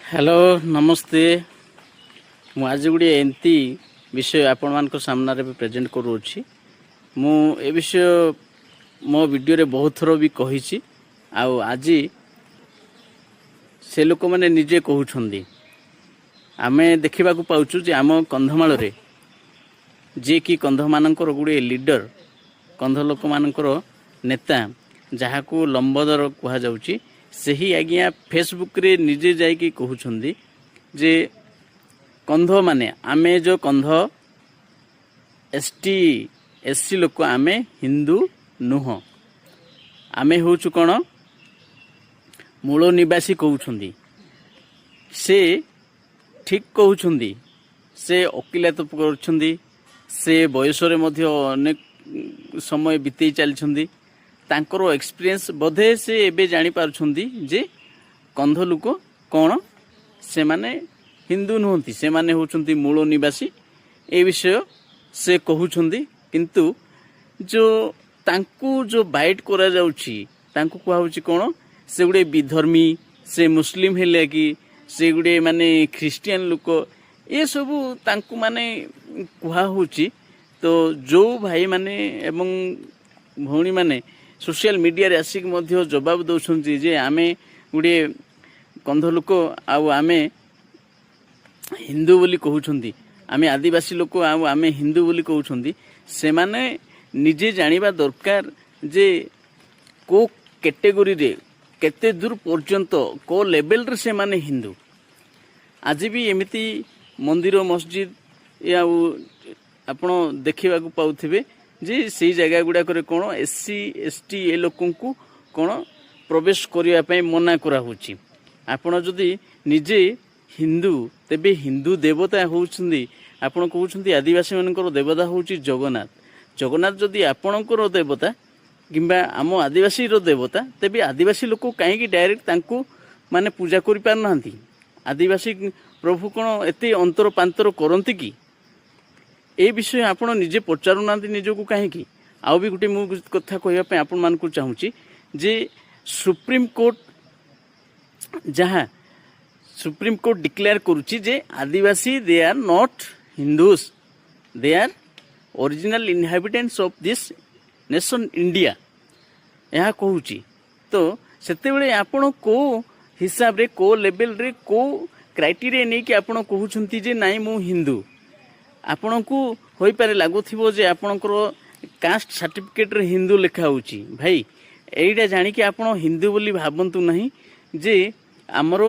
Hello, ନମସ୍ତେ। ମୁଁ ଆଜି ଗୋଟିଏ ଏମିତି ବିଷୟ ଆପଣମାନଙ୍କ ସାମ୍ନାରେ ବି ପ୍ରେଜେଣ୍ଟ କରୁଅଛି। ମୁଁ ଏ ବିଷୟ ମୋ ଭିଡ଼ିଓରେ ବହୁତ ଥର ବି କହିଛି। ଆଉ ଆଜି ସେ ଲୋକମାନେ ନିଜେ କହୁଛନ୍ତି। ଆମେ ଦେଖିବାକୁ ପାଉଛୁ ଯେ ଆମ କନ୍ଧମାଳରେ ଯିଏକି କନ୍ଧମାନଙ୍କର ଗୁଡ଼ିଏ ଲିଡର, କନ୍ଧ ଲୋକମାନଙ୍କର ନେତା, ଯାହାକୁ ଲମ୍ବୋଦର କୁହାଯାଉଛି, ସେହି ଆଜ୍ଞା ଫେସବୁକରେ ନିଜେ ଯାଇକି କହୁଛନ୍ତି ଯେ କନ୍ଧମାନେ, ଆମେ ଯେଉଁ Kondh, S T, S C ଲୋକ, ଆମେ ହିନ୍ଦୁ ନୁହଁ, ଆମେ ହେଉଛୁ କ'ଣ ମୂଳ ନିବାସୀ କହୁଛନ୍ତି। ସେ ଠିକ୍ କହୁଛନ୍ତି। ସେ ଓକିଲାତ କରୁଛନ୍ତି, ସେ ବୟସରେ ମଧ୍ୟ ଅନେକ ସମୟ ବିତେଇ ଚାଲିଛନ୍ତି। ତାଙ୍କର ଏକ୍ସପିରିଏନ୍ସ ବୋଧେ ସେ ଏବେ ଜାଣିପାରୁଛନ୍ତି ଯେ କନ୍ଧ ଲୋକ କ'ଣ, ସେମାନେ ହିନ୍ଦୁ ନୁହନ୍ତି, ସେମାନେ ହେଉଛନ୍ତି ମୂଳ ନିବାସୀ। ଏ ବିଷୟ ସେ କହୁଛନ୍ତି। କିନ୍ତୁ ଯେଉଁ ତାଙ୍କୁ ଯେଉଁ ବାଇଟ୍ କରାଯାଉଛି, ତାଙ୍କୁ କୁହାହେଉଛି କ'ଣ ସେ ଗୋଟେ ବିଧର୍ମୀ, ସେ ମୁସଲିମ ହେଲେ କି ସେ ଗୋଟେ ମାନେ ଖ୍ରୀଷ୍ଟିଆନ ଲୋକ, ଏସବୁ ତାଙ୍କୁ ମାନେ କୁହାହେଉଛି। ତ ଯେଉଁ ଭାଇମାନେ ଏବଂ ଭଉଣୀମାନେ ସୋସିଆଲ ମିଡ଼ିଆରେ ଆସିକି ମଧ୍ୟ ଜବାବ ଦେଉଛନ୍ତି ଯେ ଆମେ ଗୋଟିଏ କନ୍ଧ ଲୋକ ଆଉ ଆମେ ହିନ୍ଦୁ ବୋଲି କହୁଛନ୍ତି, ଆମେ ଆଦିବାସୀ ଲୋକ ଆଉ ଆମେ ହିନ୍ଦୁ ବୋଲି କହୁଛନ୍ତି, ସେମାନେ ନିଜେ ଜାଣିବା ଦରକାର ଯେ କେଉଁ କ୍ୟାଟେଗୋରୀରେ, କେତେ ଦୂର ପର୍ଯ୍ୟନ୍ତ, କେଉଁ ଲେଭେଲରେ ସେମାନେ ହିନ୍ଦୁ। ଆଜି ବି ଏମିତି ମନ୍ଦିର, ମସଜିଦ୍ ଏ ଆଉ ଆପଣ ଦେଖିବାକୁ ପାଉଥିବେ ଯେ ସେଇ ଜାଗା ଗୁଡ଼ାକରେ କ'ଣ ଏସ୍ ସି, ଏସ୍ ଟି ଏ ଲୋକଙ୍କୁ କ'ଣ ପ୍ରବେଶ କରିବା ପାଇଁ ମନା କରାହେଉଛି। ଆପଣ ଯଦି ନିଜେ ହିନ୍ଦୁ, ତେବେ ହିନ୍ଦୁ ଦେବତା ହେଉଛନ୍ତି, ଆପଣ କହୁଛନ୍ତି ଆଦିବାସୀମାନଙ୍କର ଦେବତା ହେଉଛି ଜଗନ୍ନାଥ। ଜଗନ୍ନାଥ ଯଦି ଆପଣଙ୍କର ଦେବତା କିମ୍ବା ଆମ ଆଦିବାସୀର ଦେବତା, ତେବେ ଆଦିବାସୀ ଲୋକ କାହିଁକି ଡାଇରେକ୍ଟ ତାଙ୍କୁ ମାନେ ପୂଜା କରିପାରୁନାହାନ୍ତି? ଆଦିବାସୀ ପ୍ରଭୁ କ'ଣ ଏତେ ଅନ୍ତର ପାନ୍ତର କରନ୍ତି କି? ଏ ବିଷୟ ଆପଣ ନିଜେ ପଚାରୁନାହାନ୍ତି ନିଜକୁ କାହିଁକି? ଆଉ ବି ଗୋଟେ ମୁଁ କଥା କହିବା ପାଇଁ ଆପଣମାନଙ୍କୁ ଚାହୁଁଛି ଯେ ସୁପ୍ରିମକୋର୍ଟ, ଯାହା ସୁପ୍ରିମକୋର୍ଟ ଡିକ୍ଲେୟାର କରୁଛି ଯେ ଆଦିବାସୀ, they are not Hindus, they are original inhabitants of this nation India, ଏହା କହୁଛି। ତ ସେତେବେଳେ ଆପଣ କେଉଁ ହିସାବରେ, କେଉଁ ଲେଭେଲରେ, କେଉଁ କ୍ରାଇଟେରିଆ ନେଇକି ଆପଣ କହୁଛନ୍ତି ଯେ ନାଇଁ, ମୁଁ ହିନ୍ଦୁ? ଆପଣଙ୍କୁ ହୋଇପାରେ ଲାଗୁଥିବ ଯେ ଆପଣଙ୍କର କାଷ୍ଟ ସାର୍ଟିଫିକେଟରେ ହିନ୍ଦୁ ଲେଖା ହେଉଛି। ଭାଇ, ଏଇଟା ଜାଣିକି ଆପଣ ହିନ୍ଦୁ ବୋଲି ଭାବନ୍ତୁ ନାହିଁ ଯେ ଆମର